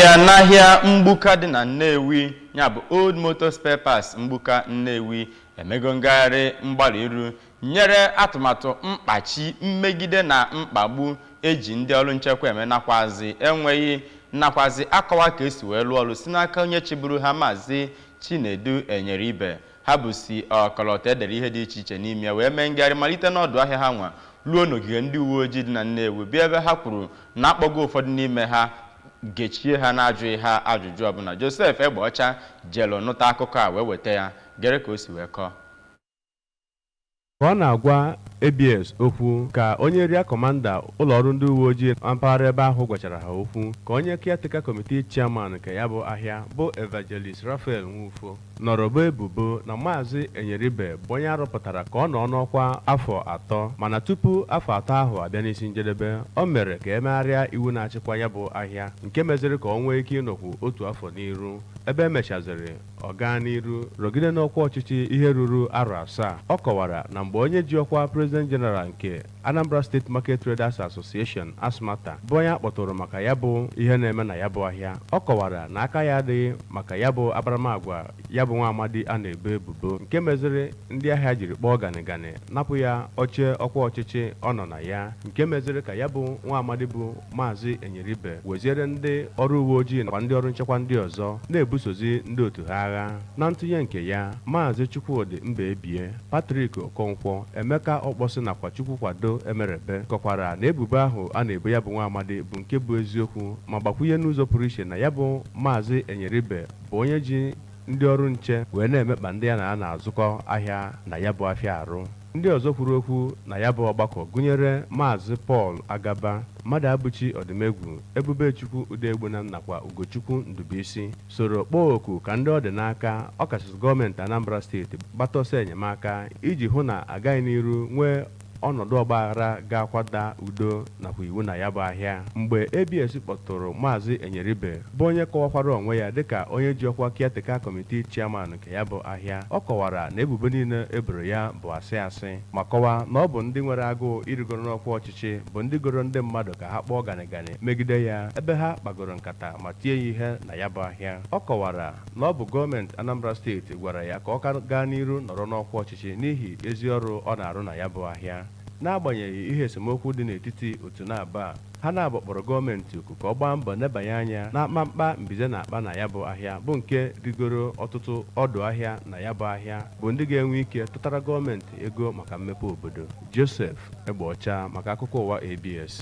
Ahịa n'ahịa Mgbuka dị na Nnewi, ya bụ Old Motor Spare Parts Mgbuka Nnewi, emego ngagharị mgbalị iru nyere atụmatụ mkpachi mmegide na mkpagbu eji ndị ọrụ nchekwa eme, nakwazi enweghị nakwazi akọwa ka esi wee lụọ ọrụ si n'aka onye chịburu ha, Maazị Chinedu Enyeribe. Ha busi ọkọlọtọ edere ihe dị iche iche n'ime ya wee mee ngagharị malite n'ọdụ ahịa ha nwa ruo n'ogige ndị uwe ojii dị na Nnewi, bịa ebe ha kwuru na akpọgo ụfọdụ n'ime ha gechie ha na-ajụghị ha ajụjụ ọbụla. Joseph Egbeọcha jelu nụta akụkọ a wee weta ya, gere ka o si wee kọọ. Ka ọ na-agwa ABS okwu ka onye area commander ụlọọrụ ndị uwe ojii na mpaghara ebe ahụ gwachara ha okwu, ka onye caretaker committee chairman nke ya bụ ahịa, bụ Evangelist Raphael Nwufo, nọrọ bụ ebubo na Maazị Enyeribe bụ onye arụpụtara ka ọ nọ n'ọkwa afọ 3, mana tupu afọ 3 ahụ abịa n'isi njedebe, o mere ka emegharịa iwu na-achịkwa ya bụ ahịa, nke meziri ka ọ nwee ike ịnọkwu otu afọ n'iru, ebe emechaziri ọ gaa n'iru rọgide n'ọkwa ọchịchị ihe ruru arọ 7. Ọ kọwara na mgbe onye ji ọkwa President General nke Anambra State Market Traders Association, ASMATA, bụ onye akpọtụrụ maka ya bụ ihe na-eme na ya bụ ahịa, ọ kọwara na aka ya adịghị maka ya bụ akparamagwa ya bụ nwa amadi a na-ebo ebubo, nke meziri ndị ahịa jiri kpọọ ganịganị napụ ya oche ọkwa ọchịchị ọ nọ na ya, nke meziri ka ya bụ nwa amadi bụ Maazị Enyeribe weziere ndị ọrụ uwe ojii nakwa ndị ọrụ nchekwa ndị ọzọ na-ebusozi ndị otu ha agha. Na ntụnye nke ya, Maazị Chukwudị Mbaebie, Patrick Okonkwo, Emeka Ọkpọsị nakwa Chukwukwado Emerebe kọkwara na ebubo ahụ a na-ebo ya bụ nwa amadi bụ nke bụ eziokwu, ma gbakwunye n'ụzọ pụrụ iche na ya bụ Maazị Enyeribe bụ onye ji ndị ọrụ nche wee na-emekpa ndị ya na ya na-azụkọ ahịa na ya bụ afịa arụ. Ndị ọzọ kwuru okwu na ya bụ ọgbakọ gụnyere Maazị Paul Agaba, Mmadụ Abụchi Ọdịmegwu, Ebubechukwu Udegbuna nakwa Ugochukwu Ndubuisi, soro kpọọ oku ka ndị ọ dị n'aka, ọkachasị gọọmenti Anambra Steeti, gbata ọsọ enyemaka iji hụ na agaghị n'iru nwee ọnọdụ ọgbaghara ga-akwada udo nakwa iwu na ya bụ ahịa. Mgbe ABS kpọtụrụ Maazị Enyeribe, bụ onye kọwakwara onwe ya dịka onye ji ọkwa caretaker committee chairman nke ya bụ ahịa, ọ kọwara na ebubo niile eboro ya bụ asị asị, ma kọwaa na ọ bụ ndị nwere agụụ irigoro n'ọkwa ọchịchị bụ ndị goro ndị mmadụ ka ha kpọọ ganịganị megide ya, ebe ha kpagoro nkata ma tie ya ihe na ya bụ ahịa. Ọ kọwara na ọ bụ gọọmenti Anambra Steeti gwara ya ka ọ ka gaa n'iru nọrọ n'ọkwa ọchịchị n'ihi ezi ọrụ ọ na-arụ na ya bụ ahịa. N'agbanyeghị ihe esemokwu dị n'etiti otu na-aba ha na-abụ, kpọrọ gọọmenti oku ka ọ gbaa mbọ nebanye anya na mkpamkpa mbize na-akpa na ya bụ ahịa, bụ nke rigoro ọtụtụ ọdụ ahịa na ya bụ ahịa, bụ ndị ga-enwe ike tụtara gọọmenti ego maka mmepe obodo. Joseph Egbeọcha maka akụkọ ụwa ABS.